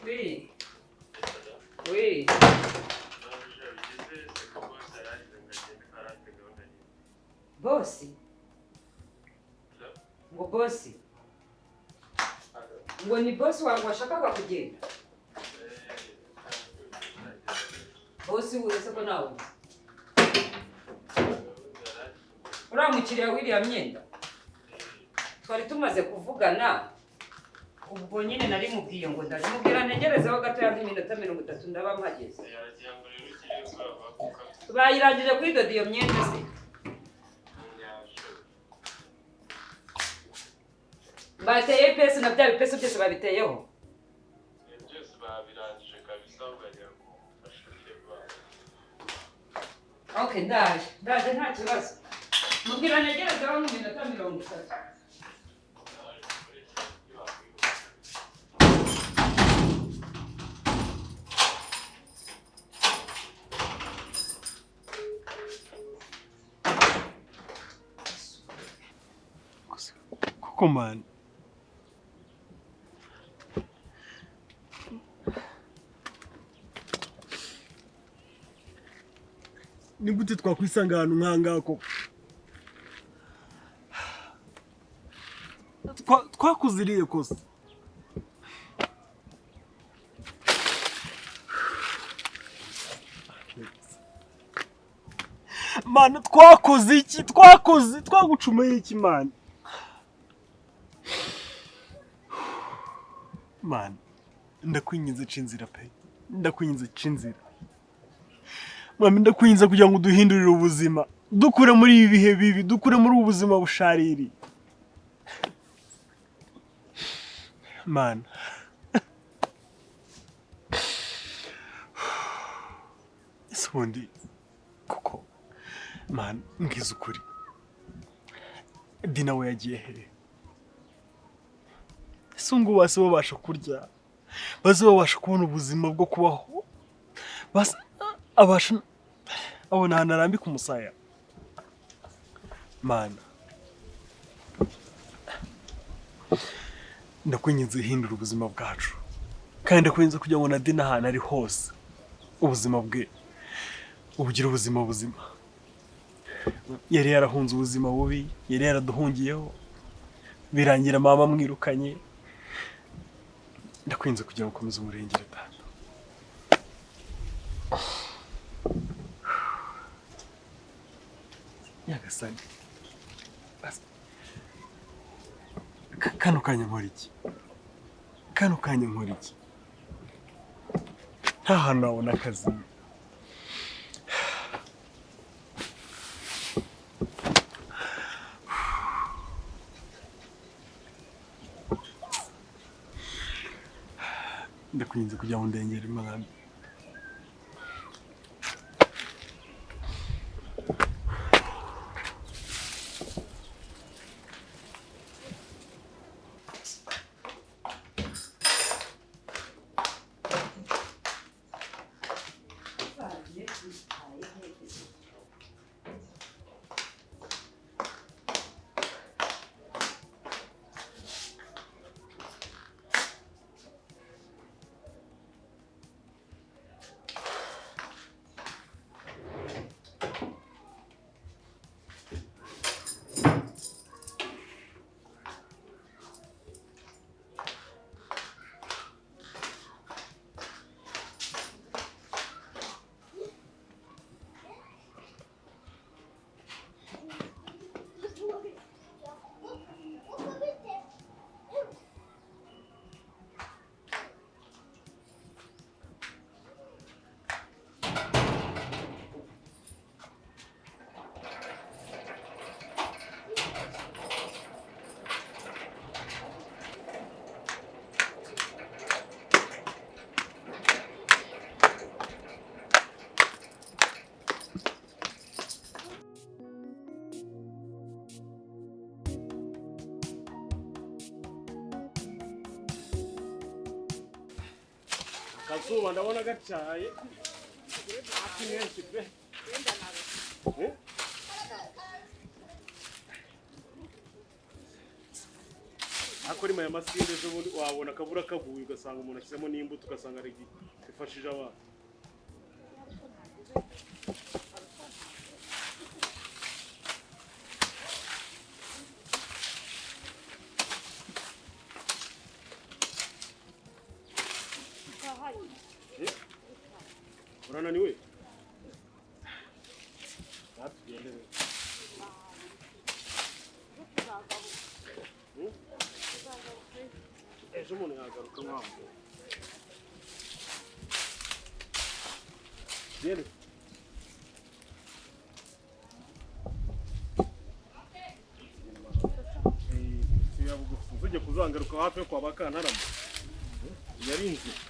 Oui. Oui. Bosi. Ngo bosi. Ngo ni bosi wangu washakaga kugenda. Bosi uretse ko nawe. Uriya mukiriya w'iriya myenda twari tumaze kuvugana, ubwo nyine nari mubwiye ngo ndabimubwira ntegerezeho gatoya nk'iminota 30 ndaba mpageze. Bayirangije kuyidoda iyo myenda se? Bateye ipesi na bya bipesi byose babiteyeho? Byose babirangije kabisa, ukagira ngo ufashe. Okay, ndaje ndaje, nta kibazo. Mubwira ntegerezeho nk'iminota 30. Koko man, ni gute twakwisanga ahantu nk'ahangaha koko? Twakoze irihe kosa? Mana, twakoze iki? Twakoze, twagucumuye iki, mana? Mana, ndakwinginze, ca inzira pe, ndakwinginze, ca inzira. Mwami, ndakwinginze kugira ngo uduhindurire ubuzima, dukure muri ibi bihe bibi, dukure muri ubu buzima bushaririye. Mana, ese ubundi kuko, mana, mbwiza ukuri, Dina we yagiye hehe? Ese ubu ngubu basi babasha kurya, baze babasha kubona ubuzima bwo kubaho, basi abasha abona ahantu arambika umusaya? Mana, ndakwinginze, hindura ubuzima bwacu, kandi ndakwinginze kugira ngo na Dina ahantu ari hose ubuzima bwe ubugire ubuzima buzima. Yari yarahunze ubuzima bubi, yari yaraduhungiyeho, birangira mama amwirukanye. Ndakwinginze kugira ngo ukomeze umurengere, data. Nyagasani, basi, kano kanya nkora iki? Kano kanya nkora iki? Nta hantu nabona akazi. Ndakwinginze kugira ngo ndengere, mwami. Akazuba ndabona gacaye hafi menshi pe. Eh? Ariko rima ya masinde ejo bundi wabona akabura kaguye, ugasanga umuntu ashyizemo n'imbuto, ugasanga ari bifashije abana. Urananiwe? Natugende rero. Ejo umuntu yagaruka nkaho. Gende. Ntujye kuzangaruka hafi yo kwa Bakantarama. Yari inzira.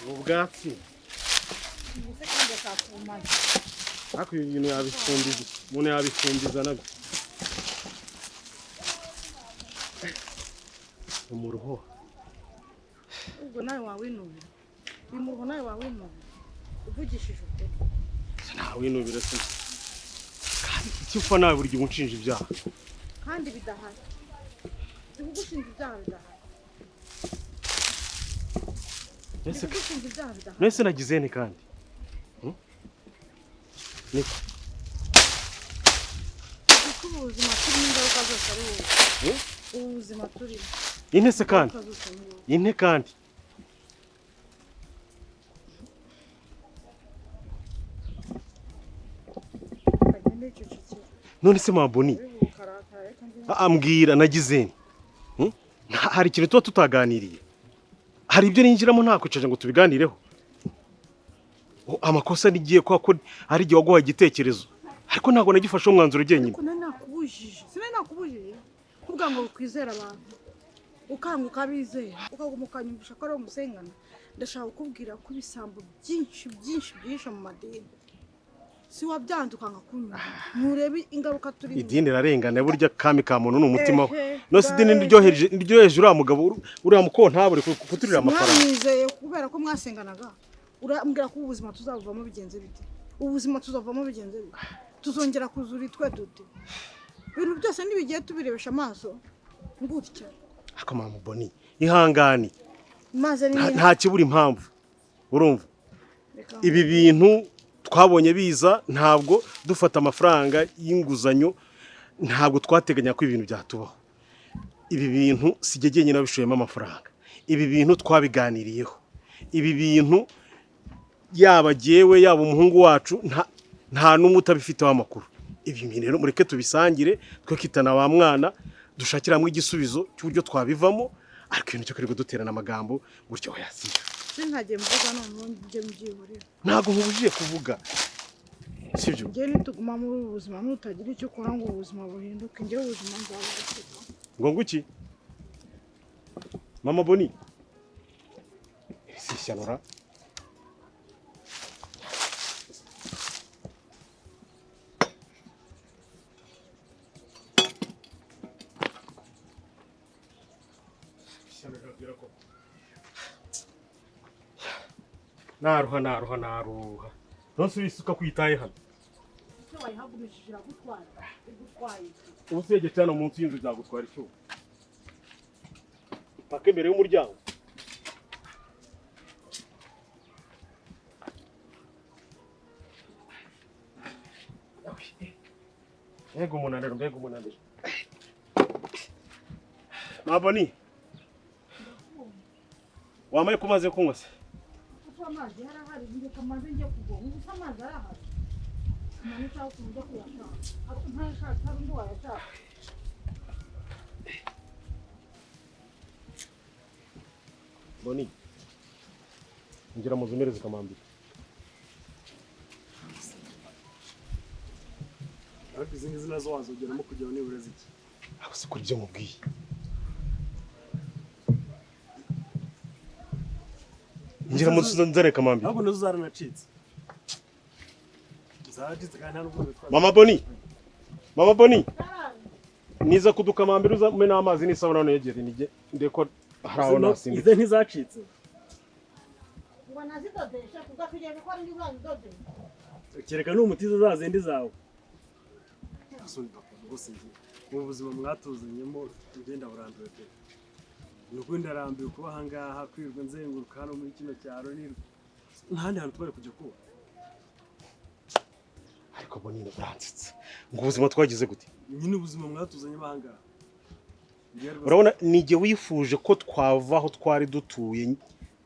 Ubu bwatsi. Mbese kandi akakumara. Ariko ibi bintu yabifumbiza, umuntu yabifumbiza nabyo. Umuruho. Ubwo nawe wawinubira, uyu muruho nawe wawinubira uvugishije ukuri. Ntawinubira se. Kandi icyo upfa nawe buri gihe unshinja ibyaha. Kandi bidahari, zikugushinja ibyaha bidahari. Mbese Zikugushinja ibyaha bidahari. Mbese nagize nte kandi? Niko. Kuko ubu buzima turimo ingaruka zose ari wowe. Ubu buzima turimo Inte se kandi? ingaruka zose ni wowe. Inte kandi? Ukagenda wicecekera. None se Maboni, Ukarakara reka njye. Ambwira nagize nte? Hari ikintu tuba tutaganiriye. Hari ibyo ninjiramo ntakwicaje ngo tubiganireho. Amakosa nigiye kwa ko hari igihe waguhaye igitekerezo. Ariko ntabwo nagifashe umwanzuro jyenyine. Ariko nari nakubujije, sinari nakubujije kuvuga ngo ukwizera abantu, ukanga ukabizera, ukaguma ukanyumvisha ko ari umusengana. Ndashaka kukubwira ko ibisambo byinshi byinshi byinshi mu madini, si wabyanze ukanga kunyumva, nturebe ingaruka turimo. Idini irarengana burya, kami ka muntu ni umutima we. Ehe, None se idini niryoheje uriya mugabo, uriya mukontabure kuturira amafaranga? Mwamwizeye kubera ko mwasenganaga. Urambwira ko ubuzima tuzabuvamo bigenze bite? Ubuzima tuzavamo bigenze bite? Tuzongera kuzura itwe dute? Ibintu byose ntibigiye tubirebesha amaso gutya. Ariko Mama Boni, ihangane. Maze ni Nta kibura impamvu. Urumva? Reka. Ibi bintu twabonye biza, ntabwo dufata amafaranga y'inguzanyo, ntabwo twateganya ko ibintu byatubaho. Ibi bintu si jye jyenyine wabishoyemo amafaranga. Ibi bintu twabiganiriyeho. Ibi bintu yaba jyewe, yaba umuhungu wacu, nta n'umwe utabifiteho amakuru. Ibi bintu rero mureke tubisangire, twe kitana wa mwana, dushakire hamwe igisubizo cy'uburyo twabivamo. Ariko ibintu cyo kwirirwa duterana amagambo gutyo, oya si byo. Sinkagiye mvuga noneho njye mbyihorera. Ntabwo nkubujije kuvuga, sibyo? Njye nituguma muri ubu buzima, nutagira icyo ukora ngo ubuzima buhinduke, njyewe ubuzima nzabugusiga. Ngo nguki Mama Boni, si ishyano. Naruha, naruha, naruha. Nonse isuka kwitaye hano? Icyo wayihagumishije iragutwara, igutwaye iki? Ubu se cyane munsi y'inzu byagutwara icyuma paka imbere y'umuryango? Mbega umunaniro, mbega umunaniro! Maboni, wamaye ko umaze kunywa se? Kuko amazi yarahari, reka maze njye kuvoma. Ubu se amazi arahari? Umuntu ushaka ujya kuyashaka, ariko ntayashaka hari undi wayashaka. Boni, ngira mu zumereze kamambiri. Ariko izi ngizi nazo wazogeramo kugira ngo nibura ziki. Abo si kuri ibyo mubwiye. Ngira mu nzare kamambiri. Ahubwo nazo zaranacitse, zaracitse kandi nta n'ubwo bitwara. Mama Boni, Mama Boni, niza kudukamambira uza umena amazi n'isabune hano yegere nige ndeko hari aho nasimbuka. Ize ntizacitse. Ngo nazidodeshe kuko ategereje ko ari njye uzazidodesha. Kereka ni umutiza za zindi zawe. Rwose njye ubu buzima mwatuzanyemo ngenda burambiwe pe. Ni ukuri ndarambiwe kuba aha ngaha, kwirirwa nzenguruka hano muri kino cyaro, nirwa nta handi hantu twari kujya kuba. Ariko Bonine, uransetsa. Ngo ubuzima twagize gute? Nyine ubuzima mwatuzanyemo aha ngaha. Njyewe rwose- Urabona, ni igihe wifuje ko twava aho twari dutuye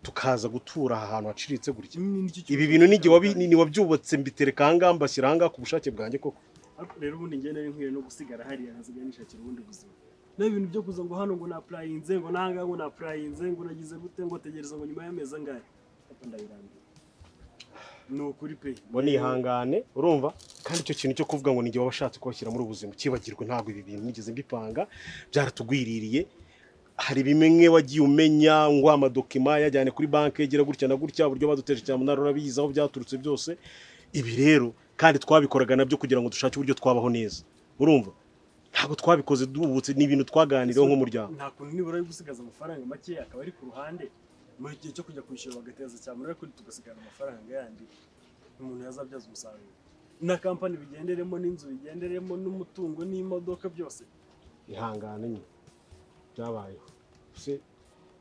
tukaza gutura aha hantu haciriritse gutya. Kimwe nicyo Ibi bintu n'igihe ni wabyubatse, mbitereka aha ngaha, mbashyira aha ngaha ku bushake bwanjye koko? Ariko rero ubundi njyewe nari nkwiye no gusigara hariya, nkasigaye nishakira ubundi buzima. Naho ibintu byo kuza ngo hano ngo na-applyinze, ngo n'ahangaha ngo na-applyinze, ngo nagize gute, ngo tegereza ngo nyuma y'amezi angahe, papa, ndabirambiwe ni ukuri pe. Ngo nihangane, urumva? Kandi icyo kintu cyo kuvuga ngo ni igihe waba washatse kubashyira muri ubu buzima, ukibagirwe. Ntabwo ibi bintu nigeze mbipanga, byaratugwiririye. Hari bimwe wagiye umenya ngo amadocuments yajyane kuri banki, gira gutya na gutya, uburyo baduteje cyamunara urabizi aho byaturutse byose. Ibi rero kandi twabikoraga nabyo kugira ngo dushake uburyo twabaho neza, urumva? Ntabwo twabikoze duhubutse, ni ibintu twaganiriyeho nk'umuryango. Nta kuntu nibura yo gusigaza amafaranga make akaba ari ku ruhande mu gihe cyo kujya kwishyura, bagateza cyamunara, kuri tugasigara amafaranga yandi umuntu yazabyaza umusaruro, na kampani bigenderemo, n'inzu bigenderemo, n'umutungo, n'imodoka, byose? Ihangane nyine, byabayeho se.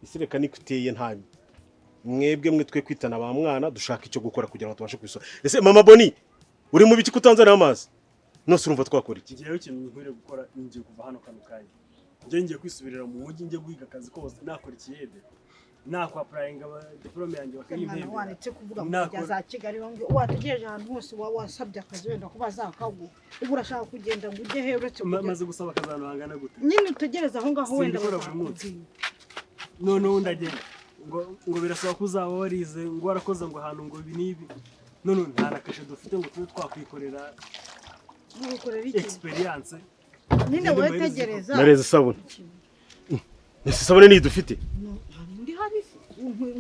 Isi reka niko iteye. Nta mwebwe mwe twe kwitana ba mwana, dushaka icyo gukora kugira ngo tubashe kubisora. Ese mama Boni, uri mu biki kutanzanira amazi? Nose urumva twakora iki? Ngewe ikintu nkwiriye gukora, ngiye kuva hano kano kanya. Njye ngiye kwisubirira mu mujyi, njye guhiga akazi kose, nakora ikiyede, nakwa-applyinga diplôme yanjye Mwana, bakayimpembera. Wanetse kuvuga ngo Nakora- kujya za Kigali, ngo wategereje ahantu hose waba wasabye akazi, wenda ko bazakaguha. Ubu urashaka kugenda ngo ujye he uretse kujya Maze gusaba akazi ahantu hangana gute? Nyine utegereze aho ngaho, wenda Simbikora buri munsi. bazakubwira. Noneho ndagenda ngo birasaba ko uzaba warize, ngo warakoze, ngo ahantu, ngo ibi n'ibi. None nta na kashe dufite ngo tube twakwikorera. Mugukorera iki? Experience. Nyine Ngende wowe mbahereze. tegereza. Nareze isabune. Ese isabune niyo dufite? No, hari indi, hari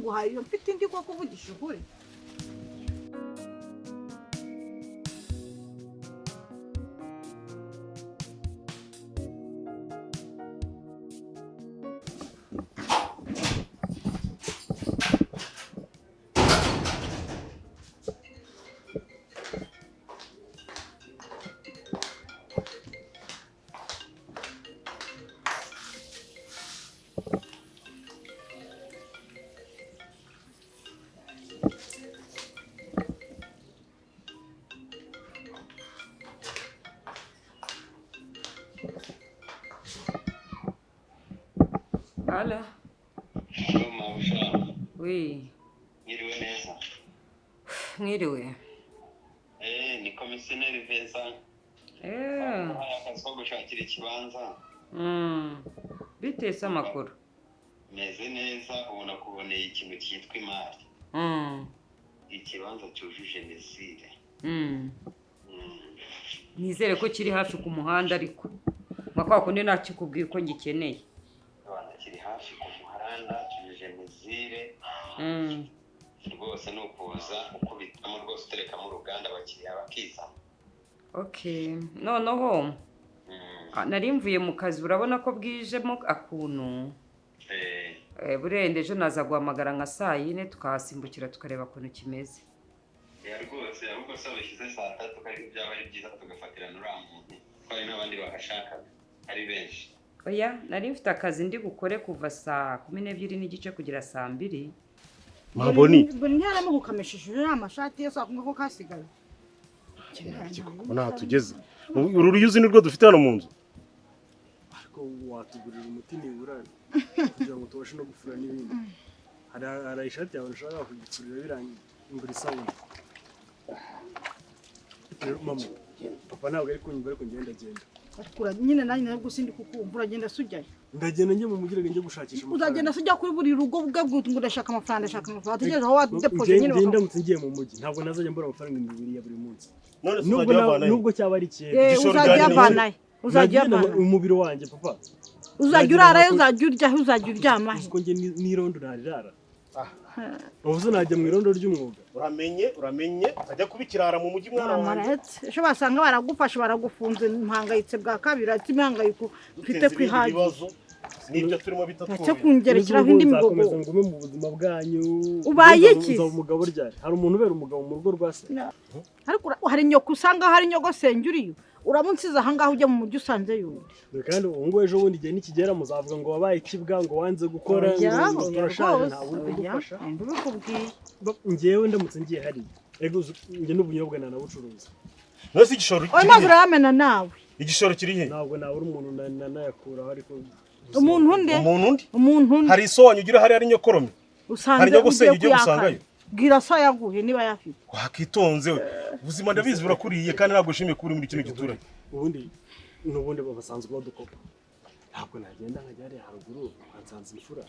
ngo hari iyo mfite indi ko kuvugisha ukuri. Allô? Allô, Mabusha, Oui, mwiriwe neza. Mwiriwe. Ni komisiyoneri Vincent. Hari akazi ko gushakira ikibanza. Bite se, amakuru? Meze neza, ubu nakuboneye ikintu cyitwa imari. Ikibanza cyujuje mesure. Nizere ko kiri hafi ku muhanda, ariko nka kwa kundi nakikubwiye ko ngikeneye. Abana, kiri hafi ku muhanda, cyujuje mesure. Rwose ni ukuza ukubitamo rwose, uterekamo uruganda, abakiriya bakizana. Okay, noneho nari mvuye mu kazi, urabona ko bwijemo akuntu. Burenda ejo naza guhamagara nka saa yine, tukahasimbukira tukareba ukuntu kimeze. Ya rwose, ahubwo se bishyize saa tatu ko ariko byaba ari byiza, tugafatirana uriya muntu, ko hari n'abandi bahashakaga ari benshi. Oya, nari mfite akazi ndi bukore kuva saa 12:30 kugera saa 2. Maboni. Buri ntiharimo gukamishije ya mashati yose akumva ko kasigaye. Ubu ntaho tugeze. Uru ruyuzi ni rwo dufite hano mu nzu. Ariko watugurira umuti nibura kugira ngo tubashe no gufura n'ibindi. Hari ishati yawe nshaka kugifurira, birangiye ingura isabune. Rero mama, papa ntabwo ari kunyumva, ariko ngenda ndagenda. Akura nyine, nanjye nabwo sindi kukumva. Uragenda se ujyayo? Ndagenda njye mu mujyi, reka njye gushakisha amafaranga. Uzagenda se ujya kuri buri rugo bwe ngo ndashaka amafaranga, ndashaka amafaranga? Utegereje aho wadepoje nyine. Njye ndamutse ngiye mu mujyi, ntabwo nazajya mbura amafaranga 2000 ya buri munsi. None se Nubwo uzajya uyavana he? nubwo cyaba ari kera. Igishoro Uzajya ujyanye uyavanahe? Uzajya Nagenda uyavanahe? umubiri wanjye, papa. Uzajya urarayo? Uzajya uryahe? Uzajya uryamahe? Uzi ko njye n'irondo ntarirara? Ubu se najya mu irondo ry'umwuga? Uramenye, uramenye utajya kuba ikirara mu mujyi, mwana wanjye. Maretse ejo basanga baragufashe, baragufunze, mpangayitse bwa kabiri, ati imihangayiko mfite Duteza ibindi kwihagije. bibazo n'ibyo turimo Ntacyo bitatworoheye. kungerekeraho indi migogo. Nzakomeza ngume mu buzima bwanyu. Ubaye iki? Nzaba umugabo ryari? Hari umuntu ubera umugabo mu rugo rwa se? Ariko hari nyoko usanga hari nyogosenge uriyo. Uramunsize ahangaha ujya mu mujyi usanze yundi. Dore kandi ubu ngubu ejo bundi igihe nikigera muzavuga ngo wabaye ikibwa, ngo wanze gukora, Oya, ngo oya, turashaje, rwose, ntabwo uri oya, kudufasha. Ndabikubwiye. Njyewe ndamutse ngiye hariya, ego njye n'ubunyobwa nanabucuruza. None se igishoro Oya, kiri mazi he? urayamena nawe. Igishoro kiri he? Ntabwo nabura umuntu nanayakuraho, ariko Umuntu undi? Umuntu undi? Umuntu undi. Hari iso wanyu ugira hariya ari nyokorome? Usanze Hari nyogosenge ugiye ugiye kuyakana. gusangayo? Bwira so yaguhe niba yafite. Wakitonze we, ubuzima ndabizi burakuriye, kandi ntabwo ushimiye kuba uri muri kino giturage. Ubundi n'ubundi basanzwe badukopa. Ntabwo nagenda nkajya hariya haruguru nkansanza imfura,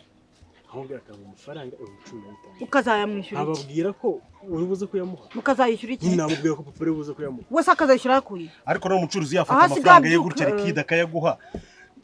nkamubwira akampa amafaranga 15,000. Ukazayamwishyura iki? Ababwira ko uri buze kuyamuha. Mukazayishyura iki? Nyine namubwira ko papa uri buze kuyamuha. Wese akazayishyura yakuye. Ariko rero umucuruzi yafata Aho asigaye amafaranga ye abyuka, gutya rikida akayaguha,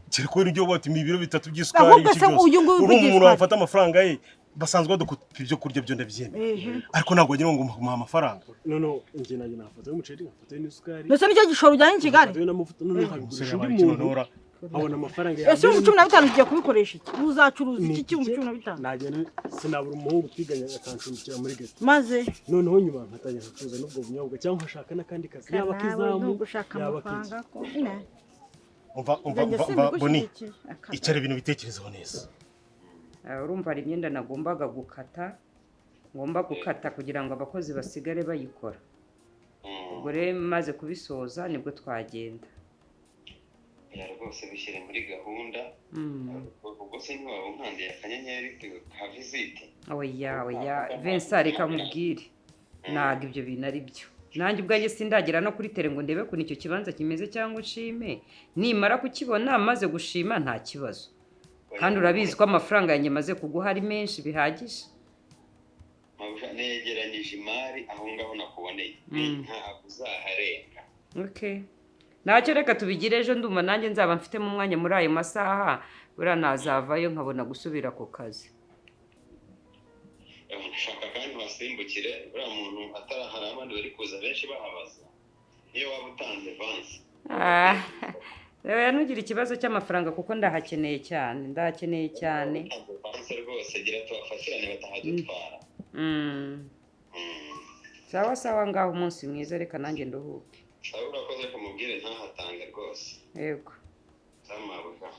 kereka wenda ibyo bati ni ibiro 3 by'isukari, Ahubwo iki se byose. uyu nguyu Uri uvugisha umuntu ari? wafata amafaranga ye, basanzwe badukupa ibyo kurya, byo ndabyemera, ariko ntabwo wagira ngo umuhe amafaranga. Noneho njye najya nafatayo umuceri, nkafatayo n'isukari, Ndetse nicyo gishoro ujyanye i Kigali? nkafatayo n'amavuta, noneho nkabigurisha Umusore undi yabaye muntu ikinonora. nkabona amafaranga. Ese 15,000 ugiye kubikoresha iki? Uzacuruza Ni iki 15,000? Nagenda sinabura umuhungu twiganye akancumbikira muri ghetto. Maze Noneho nyuma nkatangira gucuruza n'ubwo bunyobwa, cyangwa nkashaka n'akandi kazi, yaba Nawe k'izamu, nugushaka yaba k'iki. amafaranga ko Umva, umva, Njye umva, umva Boni. simbigushyigikiye. Icara, ibintu bitekerezeho neza. Urumva hari imyenda nagombaga gukata, ngomba gukata kugira ngo abakozi basigare bayikora. Ubwo rero maze kubisoza nibwo twagenda. Oya, rwose bishyire muri gahunda. Ubwo se ntiwaba unkandiye akanyenyeri ka visite? Oya, oya, Vincent, reka nkubwire, ntabwo ibyo bintu ari byo. Nanjye ubwanjye sindagera no kuri terrain ngo ndebe ukuntu icyo kibanza kimeze cyangwa nshime. Nimara kukibona, maze gushima, nta kibazo. Kandi urabizi ko amafaranga yanjye maze kuguha ari menshi bihagije. Mabuja, negeranyije imari aho ngaho nakuboneye. Ntabwo uzaharenga. Okay, ntacyo, reka tubigire ejo. Ndumva nanjye nzaba mfitemo umwanya muri ayo masaha. Buriya nazavayo nkabona gusubira ku kazi. Shaka kandi wasimbukire uriya muntu atarahari, abandi bari kuza benshi bahabaza. Niyo waba utanze avance. Ah, rero ntugire ikibazo cy'amafaranga kuko ndahakeneye cyane, ndahakeneye cyane. Utanze avance rwose, gira tubafatirane batahadutwara. Sawa sawa, ngaho umunsi mwiza, reka nanjye nduhuke. Sawa, urakoze, kumubwire ntahatange rwose. Yego. Sawa mabuja.